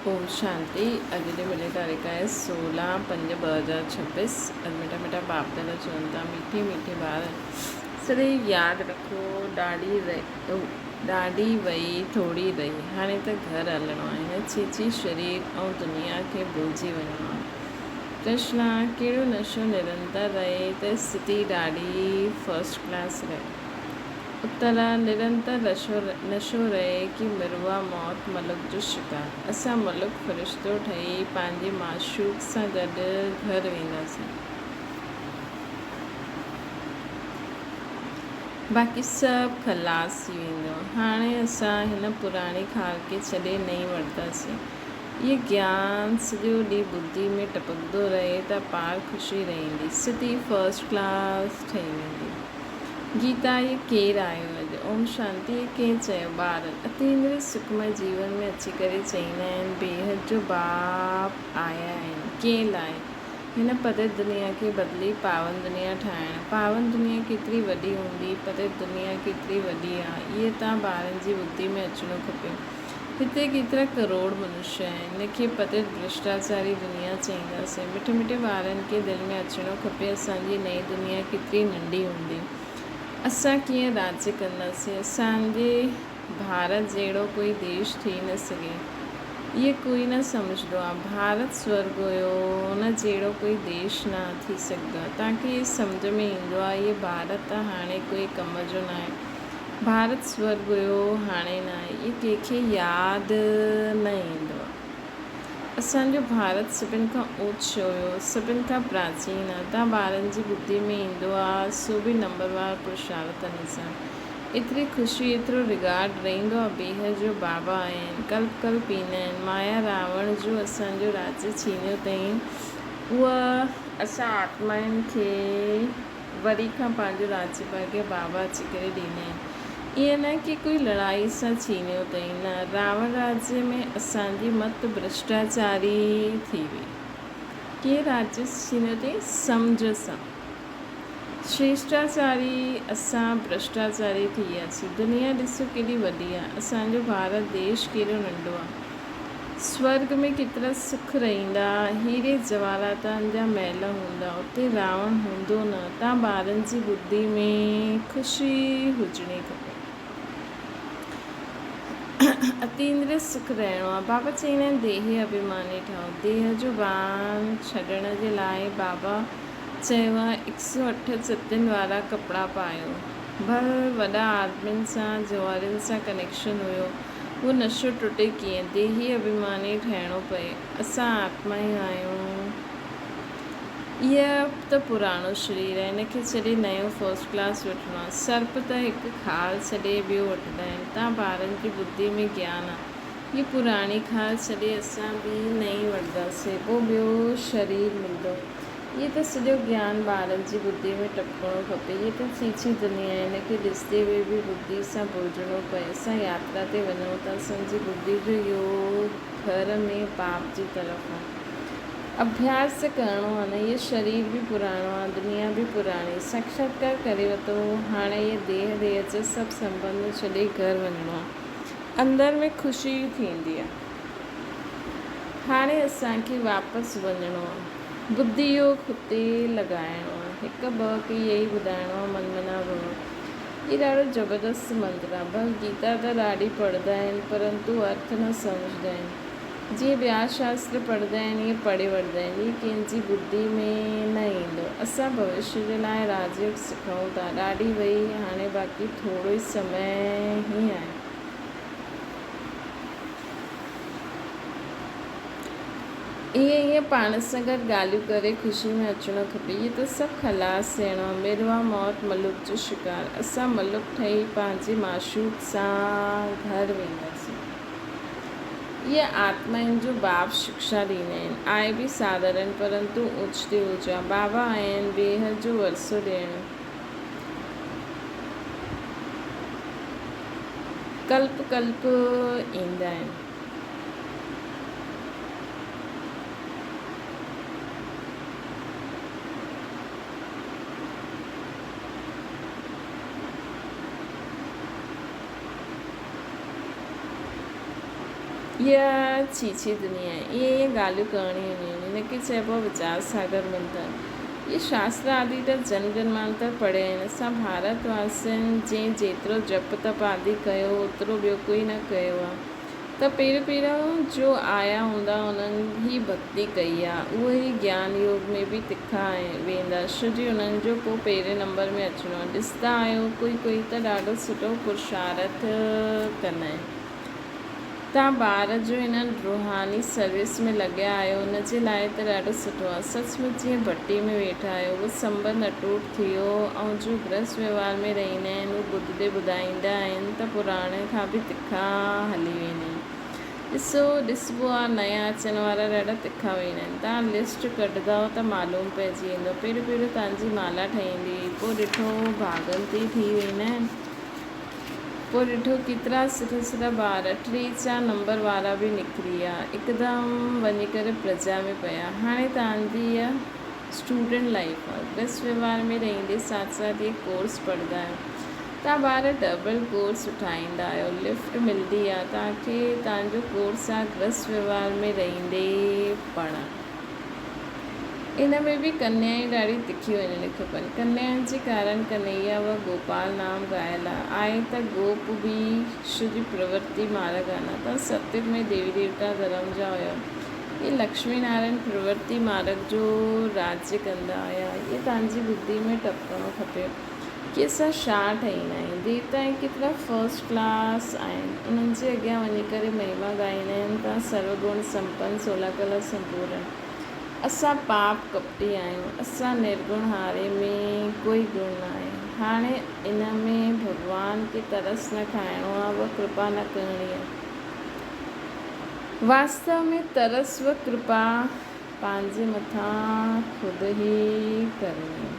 اوم شانتي اڄ جي ملي تاريخ آهي 16/5/2026 اڄ مٺا مٺا باپ دادا چون ٿا مٺي مٺي ٻار سدائين ياد رکو ڏاڏي ڏاڏي وئي ٿوري رهي هاڻي ته گهر هلڻو آهي هن چيچي شرير ۽ دنيا کي ڀلجي وڃڻو آهي ڪرشنا ڪهڙو نشو نرنتر رهي ته استٿي ڏاڏي فرسٽ ڪلاس رهي. اتر، نرنتر نشو رهي ڪي مروا موت ملڪ جو شڪار. اسان ملڪ فرشتو ٺهي پنهنجي معشوق سان گڏ گهر وينداسين. باقي سڀ خلاص ٿي ويندو. هاڻي اسان هن پراڻي خال کي ڇڏي نئين وٺنداسين. اهي گيان سڄو ڏينهن ٻڌي ۾ ٽپڪندو رهي ته اپار خوشي رهندي. سڌي فرسٽ ڪلاس ٺهي ويندي. گيتا هي ڪير آيو اڄ؟ اوم شانتي هي ڪنهن چيو؟ ٻارن اتيندري سکمئي جيون ۾ اچي ڪري چئيندا آهن بيحد جو باپ آيا آهن ڪنهن لاء؟ هن پتيت دنيا کي بدلي پاون دنيا ٺاهڻ. پاون دنيا ڪيتري وڏي هوندي، پتيت دنيا ڪيتري وڏي آ، اهي تان ٻارن جي ٻڌي ۾ اچڻو کپي. هتي ڪيترا ڪروڙ منشي آهن، ان کي پتيت ڀرشٽاچاري دنيا چئينداسين. مٺي مٺي ٻارن کي دل ۾ اچڻو کپي اسان جي نئين دنيا ڪيتري ننڍي هوندي. اسان ڪيئن راڄ ڪنداسين. اسان جي ڀارت جهڙو ڪوئي ديش ٿي نه سگهي. اهي ڪوئي نه سمجهندو آ. ڀارت سورڳ هيو، ان جهڙو ڪوئي ديش نه ٿي سگهندو آ. توهان کي اهي سمجهه ۾ ايندو آ اهي ڀارت ته هاڻي ڪوئي ڪم جو ناهي. ڀارت سورڳ هيو هاڻي ناهي. اهي ڪنهن کي ياد نه ايندو. اسان جو ڀارت سڀن کان اوچو هيو، سڀن کان پراچين آ. تان ٻارن جي ٻڌي ۾ ايندو آ سو به نمبروار پرشارت انوسار. ايتري خوشي ايترو رگارڊ رهندو آ بيحد جو بابا آهن ڪلپ ڪلپ ايندا آهن. مايا راوڻ جو اسان جو راڄ ڇينيو تئين اها اسان آتمائن کي وري کان پنهنجو راڄ ڀاڳيه بابا اچي ڪري ڏينائين. ائين نه ڪي ڪوئي لڙائي سان ڇينيو اٿئين، نه، راوڻ راڄ ۾ اسان جي مت ڀرشٽاچاري ٿي وئي. ڪيئن راڄ ڇينيو اٿئين؟ سمجهه سان. شريشٽاچاري اسان ڀرشٽاچاري ٿي وياسين. دنيا ڏسو ڪيڏي وڏي آ، اسان جو ڀارت ديش ڪيڏو ننڍو آ. سورڳ ۾ ڪيترا سک رهندا، هيري جواهراتن جا محل هوندا، اتي راوڻ هوندو نه، تان ٻارن جي ٻڌي ۾ خوشي هجڻي کپي. اتيندريه سک رهڻو آهي. بابا چئيندا آهن ديهي اڀيماني ٺهو. ديهه جو ڀان ڇڏڻ جي لاء بابا چيو آهي هڪ سؤ اٺ چتين وارا ڪپڙا پايو. ڀل وڏا آدمين سان جوارين سان ڪنيڪشن هيو. اهو نشو ٽٽي ڪيئن؟ ديهي اڀيماني ٺهڻو پئي. اسان آتما ئي آهيون. اهو ته پراڻو شرير آهي، ان کي ڇڏي نيون فرسٽ ڪلاس وٺڻو آهي. سرپ ته هڪ خال ڇڏي ٻيو وٺندا آهن. تان ٻارن جي ٻڌي ۾ گيان آهي. هيء پراڻي خال ڇڏي اسان ٻي نئين وٺنداسين، پوء ٻيو شرير ملندو. اهي ته سڄو گيان ٻارن جي ٻڌي ۾ ٽپڪڻو کپي. هيء ته ڇيڇي دنيا آهي، هن کي ڏسندي هوئي به ٻڌي سان ڀلجڻو پئي. اسان ياترا تي وڃون ٿا، اسان جي ٻڌي جو يوگ گهر ۾ باپ جي طرف آهي. اڀياس ته ڪرڻو آهي نه، هيء شرير به پراڻو آهي، دنيا به پراڻي. ساکشاتڪار ڪري ورتو، هاڻي هيء ديهه ديهه جا سڀ سنٻنڌ ڇڏي گهر وڃڻو آهي. اندر ۾ خوشي ٿيندي آهي. هاڻي اسان کي واپس وڃڻو آهي. ٻڌي يوگ هتي لڳائڻو آهي. هڪ ٻه کي اهي ٻڌائڻو آهي من منا ڀو. هي ڏاڍو زبردست منتر آهي. ڀڳ گيتا ته ڏاڍي پڙهندا آهن پرنتو ارٿ نه سمجهندا آهن. جيئن ٻيا شاستر پڙهندا آهن ائين پڙهي وٺندا آهن. هي ڪنهن جي ٻڌي ۾ نه ايندو. اسان ڀوشيه جي لاء راج يوگ سکون ٿا. ڏاڍي وئي هاڻي باقي ٿورو ئي سمي ئي آهي. ائين ائين پاڻ سان گڏ ڳالهيون ڪري خوشي ۾ اچڻو کپي. هي ته سڀ خلاص ٿيڻو آ. ميروا موت ملوڪ جو شڪار. اسان ملوڪ ٺهي پنهنجي معشوق سان گهر وينداسين. اهي آتمائن جو باپ شڪشا ڏيندا آهن. آء به ساڌارڻ پرنتو اوچتي هجان. بابا آهن بيحد جو ورثو ڏيڻ. ڪلپ ڪلپ ايندا آهن. اها ڇيڇي دنيا آهي. ايئن ايئن ڳالهيون ڪرڻيون هونديون آهن. هن کي چئبو آهي ويچار ساگر منٿن. اهي شاستر آدي ته جنم جنمانتر پڙهيا آهن. اسان ڀارت واسين جنهن جيترو جپ تپ آدي ڪيو اوترو ٻيو ڪوئي نه ڪيو آهي. ته پهريون پهريون جو آيا هوندا انهن هي ڀڳتي ڪئي آهي. اهي ئي گيان يوگ ۾ به تکا ويندا ڇو جي انهن جو پوء پهرين نمبر ۾ اچڻو آهي. ڏسندا آهيو ڪوئي ڪوئي ته ڏاڍو سٺو پرشارٿ ڪندا آهن. توهان ٻار جو هن روحاني سروس ۾ لڳيا آهيو ان جي لاء ته ڏاڍو سٺو آهي. سچ مچ جيئن ڀٽي ۾ ويٺا آهيو اهو سنٻنڌ اٽوٽ ٿي ويو ۽ جو گرهست وهنوار ۾ رهندا آهن اهو ٻڌندي ٻڌائيندا آهن ته پراڻي کان به تکا هلي ويندا آهن. ڏسو ڏسبو آهي نيا اچڻ وارا ڏاڍا تکا ويندا آهن. توهان لسٽ ڪڍندؤ ته معلوم پئجي ويندو. پهريون پهريون توهان جي مالا ٺهندي هئي پوء ڏٺو ڀاڳنتي ٿي ويندا آهن. پوء ڏٺو ڪيترا سٺا سٺا ٻار ٽي چار نمبر وارا به نڪري ويا. هڪدم وڃي ڪري پرجا ۾ پيا. هاڻي توهان جي اها اسٽوڊنٽ لائيف آهي. گرهست وهنوار ۾ رهندي ساٿ ساٿ اهي ڪورس پڙهندا آهيو. توهان ٻار ڊبل ڪورس اٺائيندا آهيو. لفٽ ملندي آهي توهان کي توهان جو ڪورس آهي گرهست وهنوار ۾ رهندي پڙهڻ. ان ۾ به ڪنيائين ڏاڍي تکي وڃڻي کپن. ڪنيائن جي ڪارڻ ڪنهيا و گوپال نام ڳايل آ. آهي ته گوپ به شري پرورتي مارڳ آ نه ته ستيگ ۾ ديوي ديوتا ڌرم جا هيا. اهي لڪشمي نارائڻ پرورتي مارڳ جو راڄ ڪندا هيا. اهي توهان جي ٻڌي ۾ ٽپڪڻو کپي ڪي اسان ڇا ٺهيندا آهيون. ديوتا ۽ ڪيترا فرسٽ ڪلاس آهن. انهن جي اڳيان وڃي ڪري مهما ڳائيندا آهن ته سرو گڻ سمپن سولا ڪلا سمپورن. اسان پاپ ڪپٽي آهيون. اسان نرگڻ هاري ۾ ڪوئي گڻ ناهي. هاڻي ان ۾ ڀڳوان کي ترس نه کائڻو آ و ڪرپا نه ڪرڻي آ. واستو ۾ ترس و ڪرپا پنهنجي مٿان خود ئي ڪرڻي آ.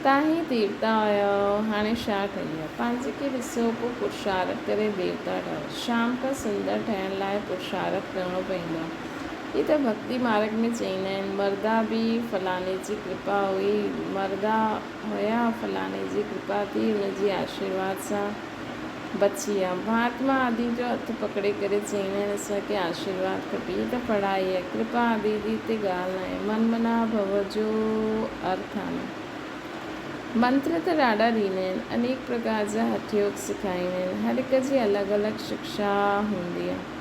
تان هي ديوتا هيا هاڻي ڇا ٺهي آ. پنهنجي کي ڏسو پوء پرشارٿ ڪري ديوتا ٺهو. شام کان سندر ٺهڻ لاء پرشارٿ ڪرڻو پوندو آ. هي ته ڀڳتي مارڳ ۾ چئيندا آهن، مردا به فلاڻي جي ڪرپا هئي، مردا هيا فلاڻي جي ڪرپا ٿي، ان جي آشيرواد سان بچي ويا. مهاتما آدي جو هٿ پڪڙي ڪري چئيندا آهن، اسان کي آشيرواد کپي. هي ته پڙهائي آهي، ڪرپا آدي جي هتي ڳالهه ناهي. من منا ڀو جو ارٿ آهي. منتر ته ڏاڍا ڏيندا آهن، انيڪ پرڪار جا هٺ يوگ سکائيندا آهن، هر هڪ جي الڳ الڳ شڪشا هوندي آهي.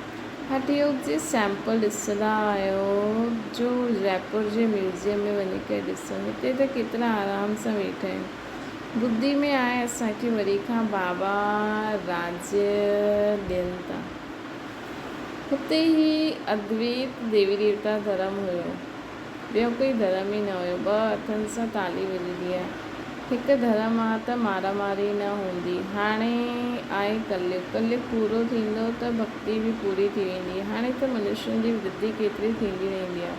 هٺ يوگ جي سيمپل ڏسندا آهيو جو جئپور جي ميوزيم ۾ وڃي ڪري ڏسو، هتي ته ڪيترا آرام سان ويٺا آهن. ٻڌي ۾ آهي اسان کي وري کان بابا راڄ ڏين ٿا. هتي هي ادويت ديوي ديوتا ڌرم هيو. ٻيو ڪوئي ڌرم ئي نه هيو. ٻه هٿن سان تالي وڄندي آهي. هڪ ڌرم آ ته مارا ماري نه هوندي. هاڻي آهي ڪليگ. ڪليگ پورو ٿيندو ته ڀڳتي به پوري ٿي ويندي. هاڻي ته منشين جي ورڌي ڪيتري ٿيندي رهندي آ.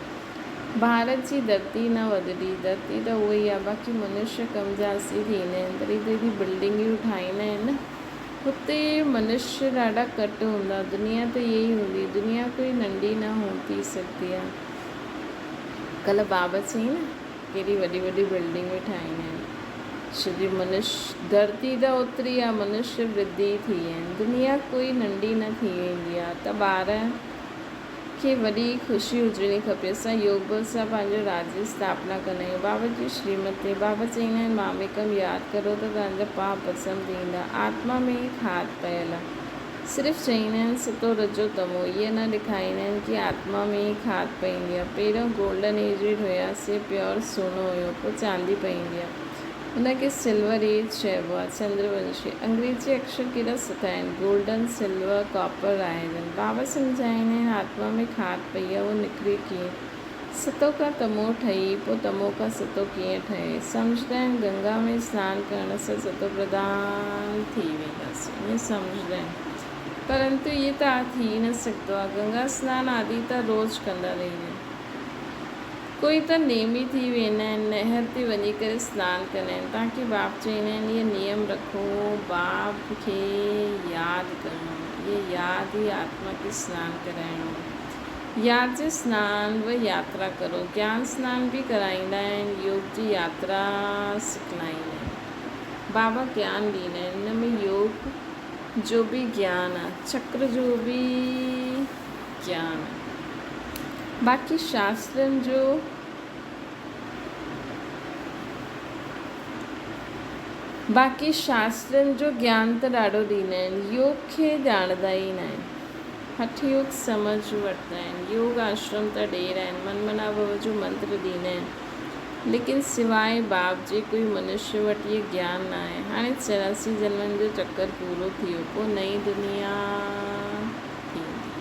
ڀارت جي ڌرتي نه وڌندي. ڌرتي ته اها ئي آ. باقي منشيه ڪم جاسي ٿيندا آهن. تڏهن ته ايڏي بلڊنگيون ٺاهيندا آهن نه. هتي منشيه ڏاڍا گهٽ هوندا. دنيا ته اها ئي هوندي. دنيا ڪوئي ننڍي نه ٿي سگهندي آ. ڪلهه بابا چيائين نه ڪيڏي وڏي وڏي بلڊنگون ٺاهيون آهن ڇو جي منش ڌرتي ته اوتري آ منش ورڌي ٿي آهن دنيا ڪوئي ننڍي نه ٿي ويندي آ ته ٻار کي وڏي خوشي هجڻي کپي اسان يوگ بل سان پنهنجو راجيه اسٿاپنا ڪندا آهيون بابا جي شريمت تي بابا چئيندا آهن ماميڪم ياد ڪرو ته توهان جا پاپ ڀسم ٿي ويندا آتما ۾ ئي کاڌ پيل آ. صرف چئيندا آهن ستو رجو تمو اهي نه ڏيکاريندا آهن ڪي آتما ۾ ئي کاڌ پئيندي آهي پهريون گولڊن ايج ۾ هيا سي پيور سونو هيو پوء چاندي پئيندي آهي ان کي سلور ايج چئبو آهي چندر ونشي انگريزي اڪشر ڪيڏا سٺا آهن گولڊن سلور ڪاپر آئرن بابا سمجهائيندا آهن آتما ۾ کاڌ پئي آهي اهو نڪري ڪيئن ستو کان تمو ٺهي پوء تمو کان ستو ڪيئن ٺهي؟ سمجهندا آهن گنگا ۾ سنان ڪرڻ سان ستو پرڌان ٿي وينداسين ائين سمجهندا آهن پرنتو ائين ته ٿي نه سگهندو آهي گنگا سنان آدي ته روز ڪندا رهندا آهن ڪوئي ته نيمي ٿي ويندا آهن نهر تي وڃي ڪري سنان ڪندا آهن تان کي باپ چئيندا آهن اهي نيم رکو باپ کي ياد ڪرڻو اهي ياد ئي آتما کي سنان ڪرائڻو ياد جي سنان و ياترا ڪرو. گيان سنان به ڪرائيندا آهن، يوگ جي ياترا سکلائيندا آهن. بابا گيان ڏيندا آهن، ان ۾ يوگ جو به گيان آ، چڪر جو به گيان آ. باقي شاسترن جو باقي شاسترن جو گيان ته ڏاڍو ڏيندا آهن، يوگ کي ڄاڻندا ئي ناهن. هٺ يوگ سمجهه وٺندا آهن. يوگ آشرم ته ڍير آهن، من منا ڀو جو منتر ڏيندا آهن، ليڪن سواء باپ جي ڪوئي منشيه وٽ اهي گيان ناهي. هاڻي 84 جنمن جو چڪر پورو ٿيو، پوء نئين دنيا ٿيندي.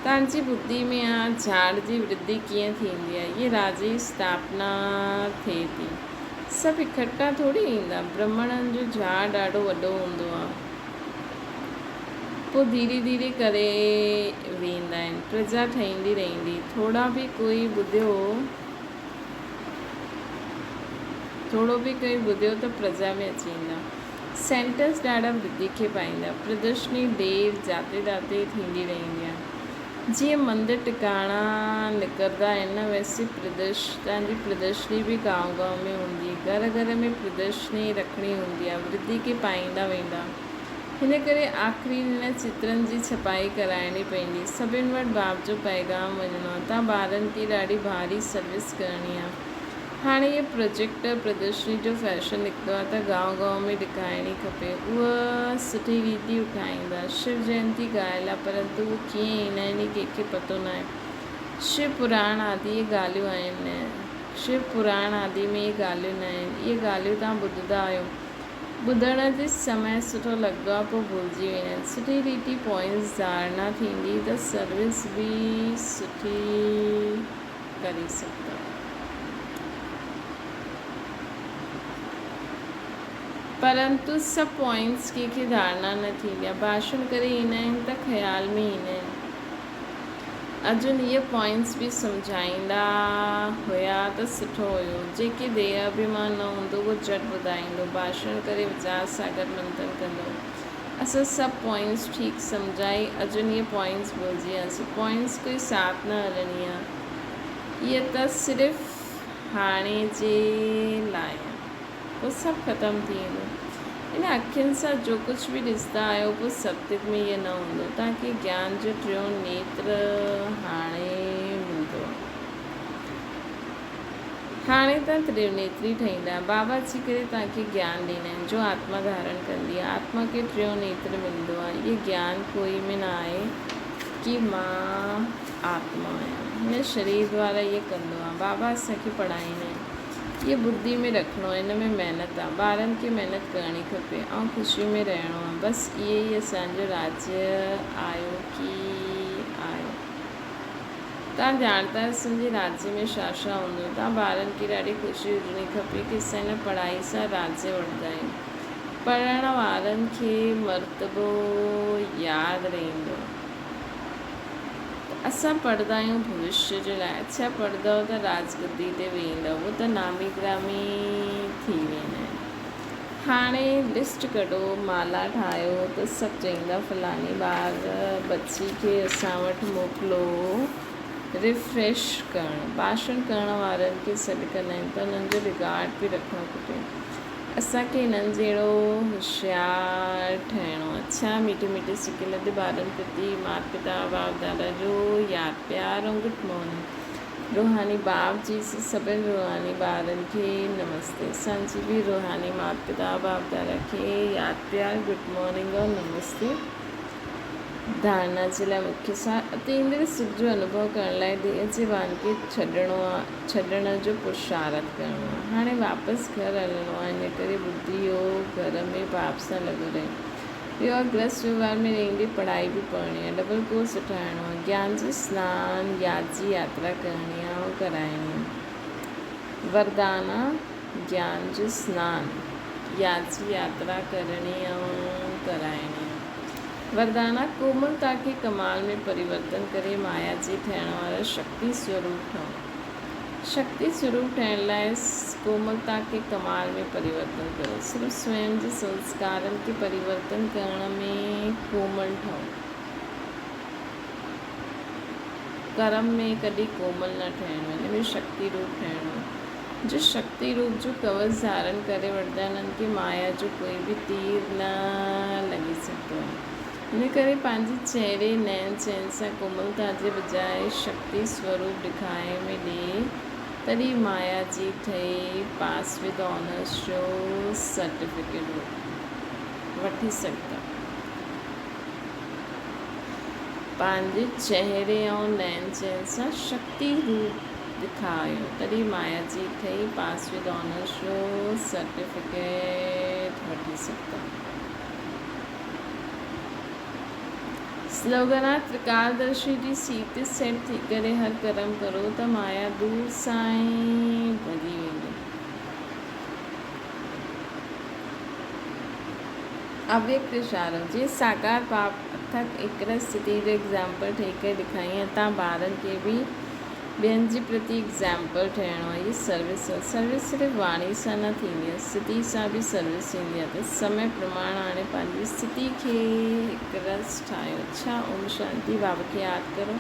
توهان جي ٻڌي ۾ آ جھاڙ جي ورڌي ڪيئن ٿيندي آ؟ يي راجي اسٿاپنا ٿئي ٿي. سڀ اڪٺا ٿوري ايندا. برهمڻن جو جھاڙ ڏاڍو وڏو هوندو آ. پوء ڌيري ڌيري ڪري ويندا آهن. پرجا ٺهيندي رهندي. ٿورا به ڪوئي ٻڌيو ٿورو به ڪوئي ٻڌيو ته پرجا ۾ اچي ويندا. سينٽرز ڏاڍا ورڌي کي پائيندا. پردرشني ڍير جاتي تاتي ٿيندي رهندي آهي. جيئن مندر ٽڪاڻا نڪرندا آهن نه ويسي پردرشتان جي پردرشني به گائون گائون ۾ هوندي. گهر گهر ۾ پردرشني رکڻي هوندي آهي. ورڌي کي پائيندا ويندا. هن ڪري آخري هن چترن جي ڇپائي ڪرائڻي پوندي. سڀن وٽ باپ جو پيغام وڃڻو آهي. تان ٻارن کي ڏاڍي ڀاري سروس ڪرڻي آهي. هاڻي اهي پروجيڪٽر پردرشني جو فيشن نڪتو آهي ته گائون گائون ۾ ڏکائڻي کپي. اهي سٺي ريتي اٺائيندا. شو جينتي ڳايل آهي پرنتو اهو ڪيئن ايندا آهن اهي ڪنهن کي پتو ناهي. شو پراڻ آدي اهي ڳالهيون آهن نه. شو پراڻ آدي ۾ اهي ڳالهيون نه آهن. اهي ڳالهيون توهان ٻڌندا آهيو. ٻڌڻ جي سمي سٺو لڳندو آهي پوء ڀلجي ويندا آهن. سٺي ريتي پوائنٽس ڌارڻا ٿيندي ته سروس به سٺي ڪري سگهندا. پرنتو سڀ پوائنٽس ڪنهن کي ڌارڻا نه ٿيندي آهي. ڀاشڻ ڪري ايندا آهن ته خيال ۾ ايندا آهن. ارجن اهي پوائنٽس به سمجهائيندا هيا ته سٺو هيو. جيڪي ديهه اڀيمان نه هوندو اهو جهٽ ٻڌائيندو. ڀاشڻ ڪري ويچار سان گڏ منٿن ڪندو. اسان سڀ پوائنٽس ٺيڪ سمجهائي ارجن اهي پوائنٽس ڀلجي وياسين. پوائنٽس ڪوئي ساٿ نه هلڻي آهي. اهي ته صرف هاڻي جي لاء آهي. پوء سڀ ختم ٿي ويندو. ان اکين سان جو ڪجهه به ڏسندا آهيو پوء ستيگ ۾ اهي نه هوندو. توهان کي گيان جو ٽيون نيتر هاڻي ملندو. هاڻي توهان تريونيتري ٺهيندا. بابا اچي ڪري توهان کي گيان ڏيندا آهن جو آتما ڌارڻ ڪندي آهي. آتما کي ٽيون نيتر ملندو آهي. اهي گيان ڪوئي ۾ نه آهي ڪي مان آتما آهيان. هن شرير دوارا اهي ڪندو آهي. بابا اسان کي پڙهائيندا آهن. اهي ٻڌي ۾ رکڻو آهي. ان ۾ محنت آهي. ٻارن کي محنت ڪرڻي کپي ۽ خوشي ۾ رهڻو آهي. بس اهي ئي اسان جو راجيه آيو ڪي آيو. توهان ڄاڻتا آهيو اسان جي راجيه ۾ ڇا ڇا هوندو. توهان ٻارن کي ڏاڍي خوشي هجڻي کپي ڪي اسان هن پڙهائي سان راجيه وٺندا آهيون. پڙهڻ وارن کي مرتبو ياد رهندو ته اسان پڙهندا آهيون ڀوشيه جي لاء. اڇا پڙهندؤ ته راج گدي تي ويهندؤ. اهو ته نامي گرامي ٿي ويندا آهن. هاڻي لسٽ ڪڍو، مالا ٺاهيو ته سڀ چئيندا فلاڻي ٻار ٻچي کي اسان وٽ موڪلو ريفريش ڪرڻ. ڀاشڻ ڪرڻ وارن کي سڏ ڪندا آهن ته انهن جو رڪارڊ به رکڻ کپي. اسان کي انهن جهڙو هوشيار ٺهڻو آهي. ڇا ميٺي ميٺي سڪي لڌي ٻارن پرتي مات پتا باپ دادا جو ياد پيار ۽ گڊ مارننگ. روحاني باپ جي سڀن روحاني ٻارن کي نمستي. اسان جي به روحاني مات پتا باپ دادا کي ياد پيار گڊ مارننگ اور نمستي. ڌارڻا جي لاء مکيه سار اتي ايندڙ سک جو انوڀو ڪرڻ لاء ديهه جي ڀان کي ڇڏڻو آ ڇڏڻ جو پرشارٿ ڪرڻو آ. هاڻي واپس گهر هلڻو آ ان ڪري ٻڌي اهو گهر ۾ باپ سان لڳو رهي. ٻيو آ گرهست ويوهار ۾ رهندي پڙهائي به پڙهڻي آ ڊبل ڪورس ٺاهڻو آ گيان جو سنان ياد جي ياترا ڪرڻي آ ۽ ڪرائڻي آ. وردان آ گيان جو سنان ياد جي ياترا ڪرڻي ۽ ڪرائڻي آ. وردان آ ڪوملتا کي ڪمال ۾ پريورتن ڪري مايا جي ٺهڻ وارا شڪتي سوروپ ٺهو. شڪتي سوروپ ٺهڻ لاء ڪوملتا کي ڪمال ۾ پريورتن ڪريو. صرف سوئم جي سنسڪارن کي پريورتن ڪرڻ ۾ ڪومل ٺهو. ڪرم ۾ ڪڏهن ڪومل نه ٺهڻو، ان ۾ شڪتي روپ ٺهڻو. جو شڪتي روپ جو ڪوچ ڌارڻ ڪري وٺندا آهن، انهن کي مايا جو ڪوئي به تير نه لڳي سگهندو آهي. ان ڪري پنهنجي چهري، نين چين سان ڪوملتا جي بجاء شڪتي سوروپ ڏکائي ۾ ڏي، تڏهن مايا جي ٺهي پاس ود آنرس جو سرٽيفڪيٽ وٺي سگهندا. پنهنجي چهري ۽ نين چين سان شڪتي روپ ڏيکاريو، تڏهن مايا جي ٺهي پاس ود آنرس جو سرٽيفڪيٽ وٺي سگهندا. سلوگن آ ترڪالدرشي جي سيٽ تي سيٽ ٿي ڪري هر ڪرم ڪرو ته مايا دور سان ئي ڀڄي ويندي. اويڪت اشارو، جيئن ساڪار پاپ اٿڪ ايڪرس اسٿتي جو ايگزامپل ٺهي ڪري ڏيکارين ۽ تان ٻارن کي به ٻين جي پرتي ايگزامپل ٺهڻو آهي. هي سروس آهي. سروس صرف واڻي سان نه ٿيندي آهي، اسٿتي سان به سروس ٿيندي آهي ته سمي پرماڻ هاڻي پنهنجي اسٿتي کي هڪ رس ٺاهيو. اڇا اوم شانتي بابا کي ياد ڪرو.